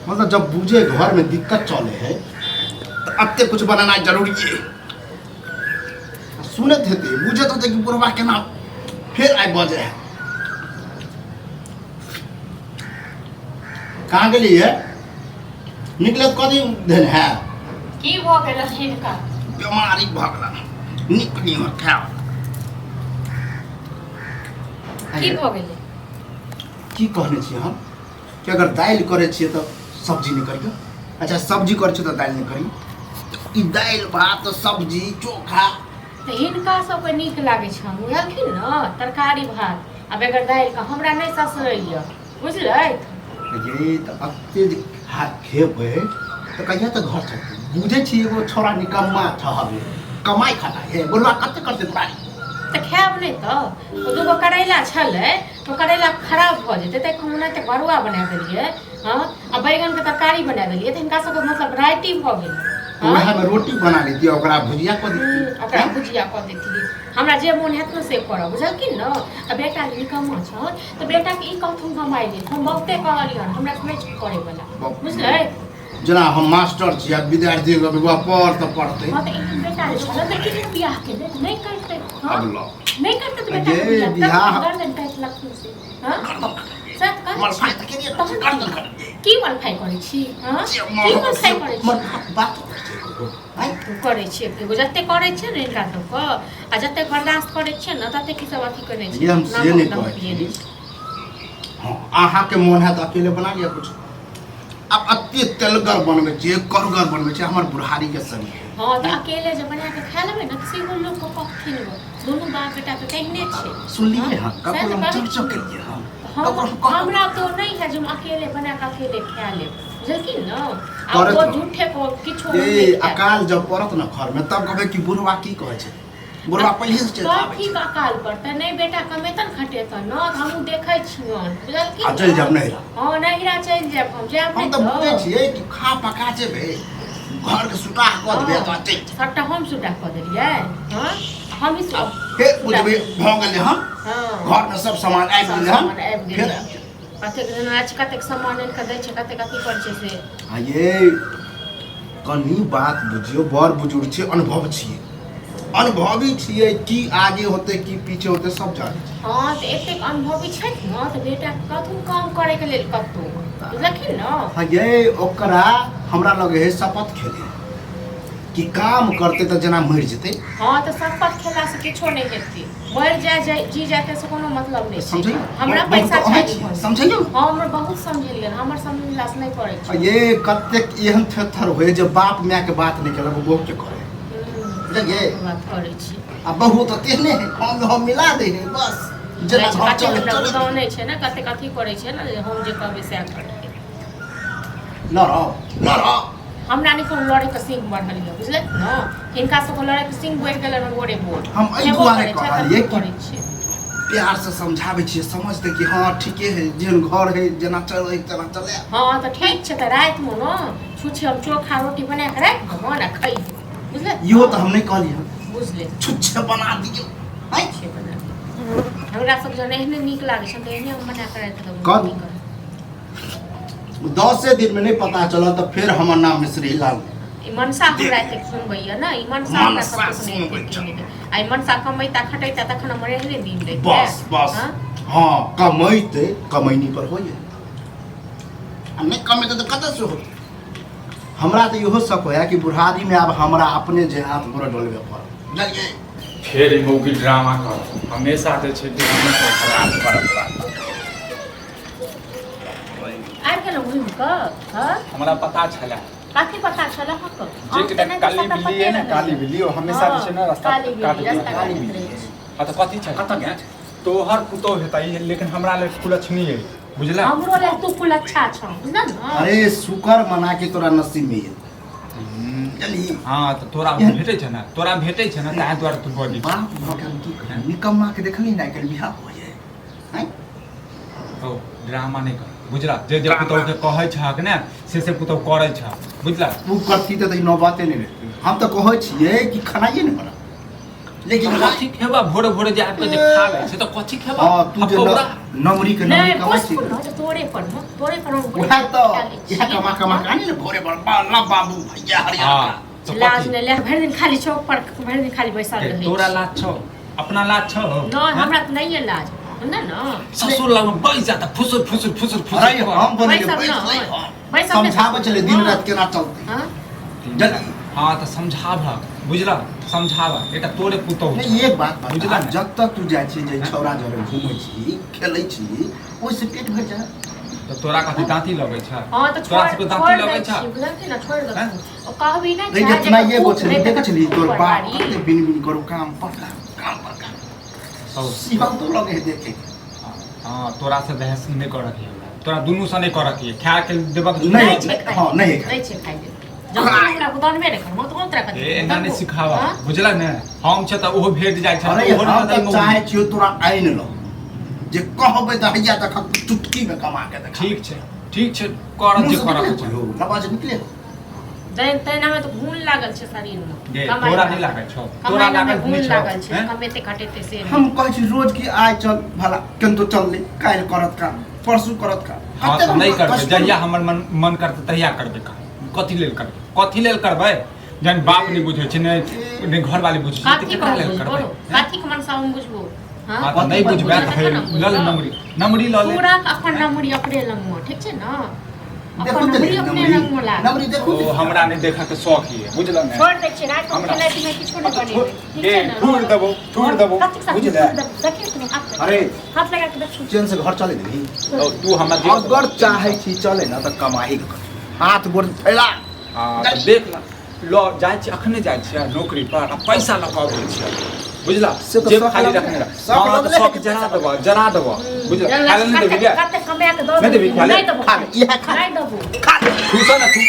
मतलब जब बुझे घर में दिक्कत चले है तो अत्ते कुछ बनाना जरूरी है। सुनत हेतै, बुझत होतै कि बुढ़वा केना फेर आइ बजे है। कहाँ गेलियै? निकलत कथी देन है? की भऽ गेल हिनका? बीमारी भऽ गेल, नीक नहीं हो खाय। की भऽ गेलै? की कहने छियै हम कि अगर दालि करै छियै तऽ सब्जी नहि करियौ, अच्छा सब्जी करै छियै तऽ दालि नहि करियौ। ई दालि भात सब्जी चोखा तऽ हिनका सबके नीक लागै छनि, बुझलखिन ने, तरकारी भात आ बगैर दालिके हमरा नहि ससरैए, बुझलै? ये तऽ एते जे खेबै तऽ कहिया तऽ घर चलतै? बुझै छी एगो छौड़ा निकम्मा ठहरे, कमाइ खटाइ हे बोलबा कते करतै बुढ़ारी। तऽ खायब नहि तऽ ओ दूगो करैला छलै तऽ करैला खराब भऽ जेतै, ताहि हम ओनाहिते भरुआ बना देलियै। हँ, आ बैगनके तरकारी बना देलियै, तऽ हिनका सबके मतलब राइटी भऽ गेलै। हँ? वएहमे रोटी बना लेतियै, ओकरा भुजिया कऽ देतियै। ओकरा भुजिया कऽ देतियै। हमरा जे मोन हैत ने से करब, बुझलखिन ने? आ बेटा निकम्मा छन तऽ बेटाके ई कहथुन कमाइ लेल, हम बहुते कहलियनि, हमरा नहि छै करैवला, बुझलै? जेना हम मास्टर छी आ विद्यार्थी के बौआ पढ़ तऽ पढ़तै। हँ, तऽ एहन बेटा जे छलै तऽ किछु बियाह केलै तऽ नहि करतै? हँ? अब लऽ नहि करतै तऽ बेटा ये बियाह बियाह- गर्दन काटि लखन से। हँ, सच कहै छी। मलफाइ तऽ केलियै, तहन गर्दन काटि। की मलफाइ करै छी? हँ, की मलफाइ करै छी? बात करै छै एगो, आँय? करै छियै एगो, जते करै छियै ने हिनका सबके आ जते बर्दाश्त करै छियै ने तते की सब अथी करै ये हम से नहि कहै छी। हँ, अहाँके मोन है तऽ अकेले बना लिअ कुछ। आब अते तेलगर बनबै छियै, करगर बनबै छियै, हमर बुढ़ारीके शरीर है। हँ, तऽ अकेले जे बना कऽ खा लेबै ने तऽ सेहो लोकके कहथिन गो, दुनू बाप बेटा तऽ तेहने छै। सुनलियै हँ? सएह ककरो तऽ हम कहै चर्चो छी। केलियै हँ? हम ककरो हम कहबो हमरा तो नहि है जे हम अकेले बना कऽ अकेले खा लेब, बुझलखिन ने? आ करैत ओ रहू। झूठे को किछो हम ए नहि खायब। अकाल जब पड़त ने घरमे तब कहबै कि बुढ़वा की कहै छै, बुढ़वा पहिले से चेताबै कथी छै। के अकाल पड़तै? नहि बेटा कमेतन खटेतन ने तऽ हमहूँ देखै छियनि, बुझलखिन? आ चलि जायब नैहरा? हँ, नैहरा चलि जायब, हम जायब। हम नहि तऽ बुझै छियै कि खा पका जेबै, घरके सुटाह कऽ देबै तऽ चलि जायब। सबटा हम सुटा कऽ देलियै? हँ, हम ही आब फेर बुझबै भऽ गेलै हँ। हँ, घरमे सब सामान आबि सब गेलै हँ। सामान आबि फेर गेलै। आबि जायब। कतेक जेना अछि, कतेक सामान आनि कऽ दै छै, कतेक अथी करै छै से। आ ये कनि बात बुझियौ, बड़ बुजुर्ग छियै, अनुभव छियै, अनुभवी छियै, की आगे होतै की पीछे होतै सब जानै छियै। हँ, तऽ एतेक अनुभवी छथि ने तऽ बेटाके कहथुन काम करैके लेल कतहु, बुझलखिन ने? हँ ये, ओकरा हमरा लगे है शपथ खेले कि काम करतै तऽ जेना मरि जेतै। हँ, तऽ शपथ खेलासँ किछो नहि हेतै, मरि जाय जाय जी जाय से कोनो मतलब नहि छै। समझैयौ। हमरा बहुत पैसा अहाँ चाही छियै, घरमे। समझैयौ। हँ, हमरा बहुत समझेलियनि, हमर समझलासँ नहि पड़ै छै। ये कतेक एहन थेथर होय जे बाप माय के बात नहि केलक, बहु के करे। बुझलियै? बात करै छी। आ बहु तऽ तेहने है, हम हम मिला दै है बस, जेना घर कतेक चले हमरा चले। बुझाव नहि छै ने, कतेक अथी करै छै ने जे हम जे कहबै सएह करतै। लड़ाओ लड़ाओ। हमरा नहि कोनो लड़ैके सिंह बढ़ल यऽ, बुझलै ने? हिनका सबके लड़ैके सिंह बढ़ि गेलनि हँ गोरे गोर। हम एहि हेबो दुआरे करै छै, कहलियै ततबो कि करै छियै। प्यार से समझाबै छियै, समझतै कि हँ ठीके है, जेहन घर है जेना चलै तेना चले। हँ, तऽ ठीक छै, तऽ रातिमे ने छुच्छे हम चोखा रोटी बना कऽ राखि देबनि आ खइहे, बुझलै? इहो तऽ हम नहि कहलियै हँ। बुझलै। छुच्छे बना दियौ आँय? छुच्छे बना दियौ। हमरा सब जहन एहने नीक लागै छै तऽ एहने हम बना कऽ राखि देबनि। कब? की करब? दसे दिन में नहीं पता चलल तऽ फेर हमर नाम मिश्री लाल। ई मनसा हमरा एतेक सुनबैया ने, ई मनसा हमरा मनसा कतौ नहि सुनबै एतेक छौ। नहि। आ ई मनसा कमैता खटैता तखन हमर एहने दिन रहितै? बस बस। हाँ? हाँ, कमैते कमैनी पर होइए आ नहि कमेतै तऽ कतऽ से होतै? हमरा तऽ इहो शक होया कि बुढ़ारी में आब हमरा अपने जे हाथ गोड़ डोलबे पड़त, बुझलियै? फेर ई मौगी ड्रामा कर, हमेशा जे छै ड्रामा कर, खराब करत बात। आबि गेलहुँ घुमि कऽ? हँ। हमरा पता छलै। कथी पता छलै अहाँके? जे अहाँके एकटा नहि तऽ काली सबटा बिल्ली पते है ने, रहै काली छै। बिल्ली, ओ हमेशा जे छै ने रास्ता काली बिल्ली, काटैत रास्ता रहै। काटैत रहै छै। हँ, तऽ कथी छलै? कतऽ गेल? तोहर पुतोह हेतै, लेकिन हमरा लेल कुलक्षणी है, बुझला? हमरो लेल तू कुलच्छा छौ, बुझल ने? अरे शुक्र मना के तोरा नसीब में ये, बुझलिही? हँ, तऽ तोरा भेटै छै ने, तोरा भेटै छै ने, ताहि दुआरे तू बजै छी। बाप भऽ के हम की करी? निकम्मा के देखली ने, आइ काल्हि बियाह हो जाए आँय? हौ, ड्रामा नहि कर, बुझला? जे जे पुतहु के कहै छहक ने से से पुतहु करै छह, बुझला? ओ करती तऽ ई नौबते नहि रहती। हम तऽ कहै छियै कि खेनाइए नहि बनत। लेकिन कथी खेबा भोरे भोरे जे आबि के जे खा लै छै तऽ कथी खेबा हाँ तू जे हफौड़ा? नमरी के नमरी नहि कमाइ छी पोसू ने जे तोरे पर मे तोरे पर हम उएह तऽ खा लै छी। इएह कमा कमा के आनी ने भोरे भोर बाला बाबू भैया हरियर हाँ का। तऽ लाज कथी नहि ले भरि दिन खाली चौक पर भरि दिन खाली बैसल ए, रहै तोरा छी। लाज छौ अपना लाज छौ नहि हमरा तऽ नहिये लाज नहि ने ससुर लग में बैस जा तऽ फुसुर फुसुर फुसुर फुसुर अरे हम बनेले बैसल बैसलै नहि, हम बैसल नहि। समझाबै छलै दिन हाँ। राति केना चलतै हाँ जल्दी। हाँ तऽ समझाबह बुझलह समझाबह एकटा तोरे पुतहु नहीं छौ। एक बात बता बुझलह ने? जब तक तू जाइ छी जे छौड़ा जरे घूमै छी खेलै छी ओहिसँ पेट भरि जाइ तऽ तोरा कथी दाँती लगै छै हाँ तऽ तोरा छोड़ सबके छोड़ दाँती दै लगै छै छी बुझलखिन ने छोड़ हैं? देलखिन ओ कहबी नहि नहीं छै जितना जे ये गो भूख छली नहि देखै तऽ छली तोर ऊपर बाप बारी। कते बिन बिन करू काम पर काम काम पर काम हौ। सिहल तो लगे है देखे के। हाँ तोरा से बहस नहि करऽ के हमरा तोरा दुनू से नहि करऽ के खाय के देबक नहि, नहि छै खाइ हाँ, नहि खाइ। नहि छै खाइ लेल जब तू हमरा गोदानबे नहि करबो तऽ कोन तरह के ए एना नहि सिखावा बुझल ने हम छै तऽ ओहो भेट जाइ छै अरे ओहो हम नहि तऽ चाहै छियौ तोरा आनि लौ जे कहबै तऽ हैया देखब चुटकी मे कमा के देखा ठीक छै ठीक छै करत जे करत छै नवाज निकले जैन तैना में तऽ घून लागल छै शरीर में गे कमाइ तोरा मे। नहि लागल छौ तोरा कमाइ में लागल घून नहि छौ लागल छै हैं? कमेते खटेते से हम कहै छी रोज की आइ चल भला केंतो चल ले काल्हि करत काम परसू करत काम हाँ कते तऽ नहि हम करबै कष्ट जहिया हमर मन मन करतै तहिया करबै काम कथी लेल करबै कथी लेल करबै जहन बाप नहि बुझै छै नहि नहि घरवाली बुझै छै तऽ कथी केकरा कहू लेल बुझबो करबै कथी के मनसा हम बुझबो हाँ हाँ तऽ नहि बुझबै तऽ तखन ने लऽ ले बुझबो। नमरी नमरी लऽ ले पूरा अपन नमरी अपने लगमो ठीक छै ने देखू अपन तऽ नमरी अपने नमरी लगमो लाग नमरी देखू ओ हमरा नहि देखऽ के शौक ये बुझल ने छोड़ दै छियै राति हमरा- खेनाइ पिनाइ किछो नहि बनेबै ठीक ए, छै ने थूर देबो, थूर देबो, कथी साथ बुझले? थूर देबो? देखियौ कनि हाथ लगा- अरे। हाथ लगा के देखियौ चैन से घर चले देबही ओ, तू हमरा देख अगर चाहे छी चले ना तऽ कमाही के कर हाथ गोड़ फैला हाँ तऽ देख ल लऽ जाइ छी अखने जाइ छियै नौकरी पर आ पैसा लऽ कऽ अबै छियै बुझला से तऽ जेब शौक खाली लगले। रखने रह शौक हाँ तऽ लगले शौक कि जरा पैसा देबऽ जरा देबऽ बुझला जरा खाय लए नहि देबही कते कमा के दऽ नहि देबही देबो खाय ले? नहि देबो खा ले, इएह खा ले। नहि देबो खा ले। खुश हो ना तू